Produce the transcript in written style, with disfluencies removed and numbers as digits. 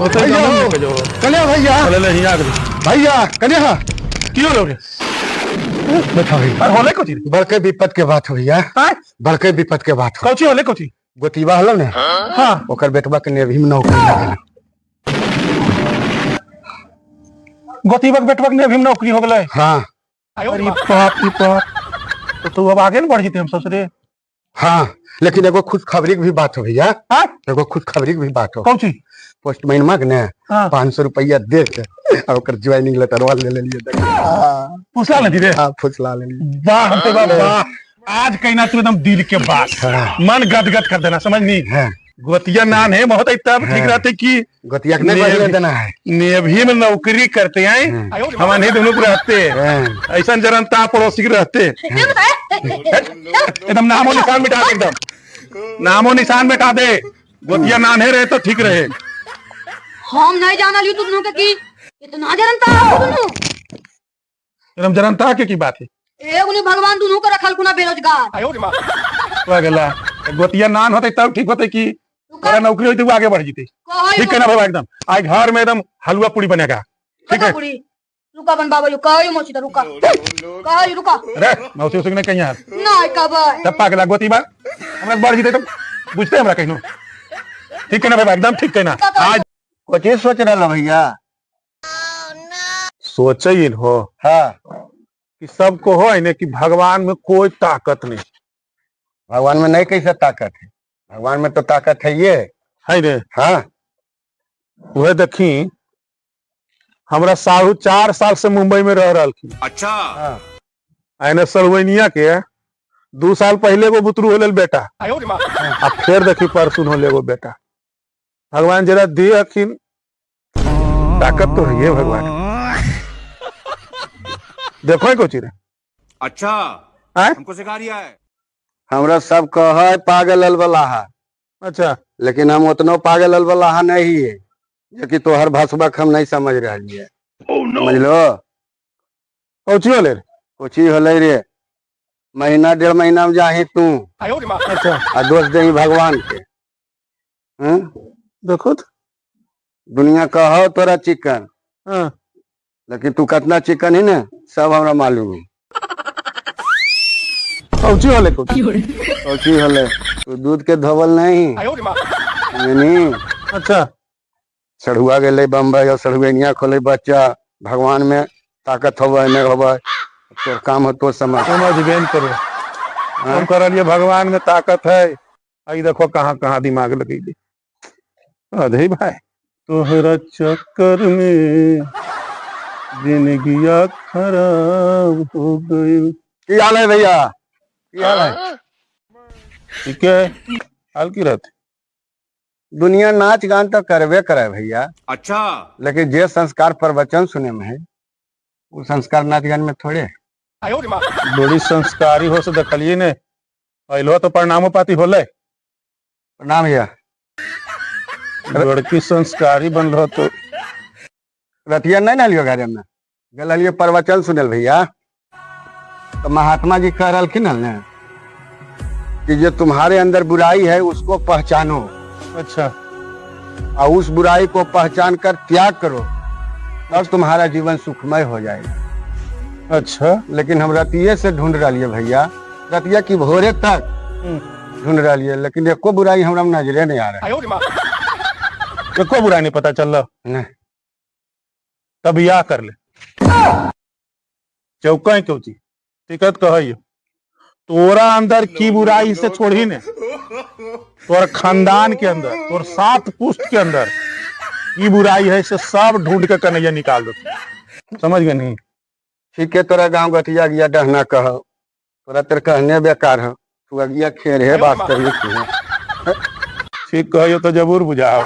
भैया हो। कन्या भैया। चले ले हियां के। भैया, कन्या। की होलो रे? बैठा भैया। अरे, होले कोची? बड़के विपद के बात हो भैया। आय? बड़के विपद के बात हो। कोची होले कोची? गोतीबा हलो ने। हाँ। ओकर बेटवा के नेभी में नौकरी लगल। गोतीबक बेटबक ने भी नौकरी हो गेलै? हाँ। अरे बाप रे बाप, तो तू अब आगे न बढ़ जेते हम ससुरे। हाँ, लेकिन एगो खुशखबरी के भी बात हो भैया। हाँ? एगो खुशखबरी के भी बात हो। कौची? पोस्टमैन के ने हाँ। 500 रुपया दे के और ओकर ज्वाइनिंग लेटरवा ले लेलिए। पूछला नहीं रे? हाँ, फुसला लेलिए। वाह हमसे वाह वाह, आज कहना तू एकदम दिल के बात। हाँ। मन गदगद कर देना, समझ नहीं? हाँ। गोतिया नान है बहुत तब ठीक हाँ। रहते कि गोतिया के नहीं बदले देना है। नेभी में नौकरी करते हैं, हम नहीं दोनों को रहते। हाँ। ऐसा जनता पड़ोसी के रहते, एकदम नामो निशान मिटा दे, एकदम नामो निशान मिटा दे। गोतिया नान है रहे तो ठीक रहे। हम नहीं जानल you दोनों के की इतना जनता हो दोनों। एकदम जनता के की बात है। एगो नहीं भगवान दोनों के रखल कुना बेरोजगार। हो गेला, गोतिया नान होते तब ठीक होते कि तोरा नौकरी होती, आगे बढ़ जीते। ठीक है ना बाबा? एकदम आज घर में एकदम हलवा पूरी बनेगा, ठीक है? पूरी रुका बन बाबा, कहो मौसी रुका, कहो रुका। अरे मौसी उसी ने कहीं यार। नहीं कब। तब पाक ला गोती बा हमरा बढ़ जीते तो बुझते हमरा कहिनो। ठीक है ना बाबा? एकदम ठीक है ना आज? कोची सोच रहा भैया? सोचे ही हो। हाँ। कि सबको हो ने कि भगवान में कोई ताकत नहीं। भगवान में नहीं कैसे ताकत है? भगवान में तो ताकत है ये। है रे? हाँ। वह देखी, हमरा साहू 4 साल से मुंबई में रह रहा। अच्छा। हाँ। आने सरवैनिया के 2 साल पहले एगो बुतरू होले बेटा, आ फिर देखी परसुन होले एगो बेटा। भगवान जरा दे अखिन, ताकत तो है ये भगवान। देखो है कोची रे। अच्छा। आय? हमको सिखा रिया है। हमरा सब कह पागल वाला है। अच्छा। लेकिन हम उतनो पागल वाला है नहीं है जो कि तोहर भाषबक हम नहीं समझ रही है, समझ लो। कोची होले रे? कोची होले रे? महीना 1.5 महीना में जाही तू। अच्छा। आ दोष दे भगवान के। देखो तो। दुनिया कहो तोरा चिकन। हाँ। लेकिन तू कितना चिकन है ना, सब हमरा मालूम है। कोची होले कोची? कोची होले? तू दूध के धोवल नहीं नहीं। अच्छा। सड़ुआ गेले बम्बई और सड़ुआ खोले बच्चा। भगवान में ताकत होवे नहीं होवे, तोर काम हो तो समझ। समझ गए करे हम कर लिए भगवान में ताकत है। आई देखो कहाँ कहाँ दिमाग लगी। अरे भाई, तोहरा चक्कर में जिंदगिया खराब हो गई। की हाल है भैया? की हाल है? ठीक है, हाल की रहते। दुनिया नाच गान तो करबे करे भैया। अच्छा। लेकिन जे संस्कार प्रवचन सुने में है वो संस्कार नाच गान में थोड़े। बड़ी संस्कारी हो से देखलिए ने, अलो तो प्रणामो पाती होले। प्रणाम भैया। लड़की संस्कारी बन रहो तो। रतिया नहीं ना लियो, घरे में गलिए प्रवचन सुनल भैया, तो महात्मा जी कह रहा ने कि जो तुम्हारे अंदर बुराई है उसको पहचानो। अच्छा। और उस बुराई को पहचान कर त्याग करो, तब तुम्हारा जीवन सुखमय हो जाएगा। अच्छा। लेकिन हम रतिये से ढूंढ रही है भैया, रतिया की भोरे तक ढूंढ रही है, लेकिन एको बुराई हमरा नजरे नहीं आ रहा। एको बुराई नहीं पता चल रहा? नहीं। तब या कर ले चौका क्यों ची टिकट कह तोरा अंदर की बुराई से छोड़ी ने, तोर खानदान के अंदर, तोर 7 पुश्त के अंदर की बुराई है से सब ढूंढ के कन्हैया निकाल दो, समझ गए नहीं? ठीक है, तोरा गांव गठिया गया डहना कह, तोरा तेरे कहने बेकार हो, तू अगिया खेर है बात करी। ठीक कहो तो जरूर बुझाओ।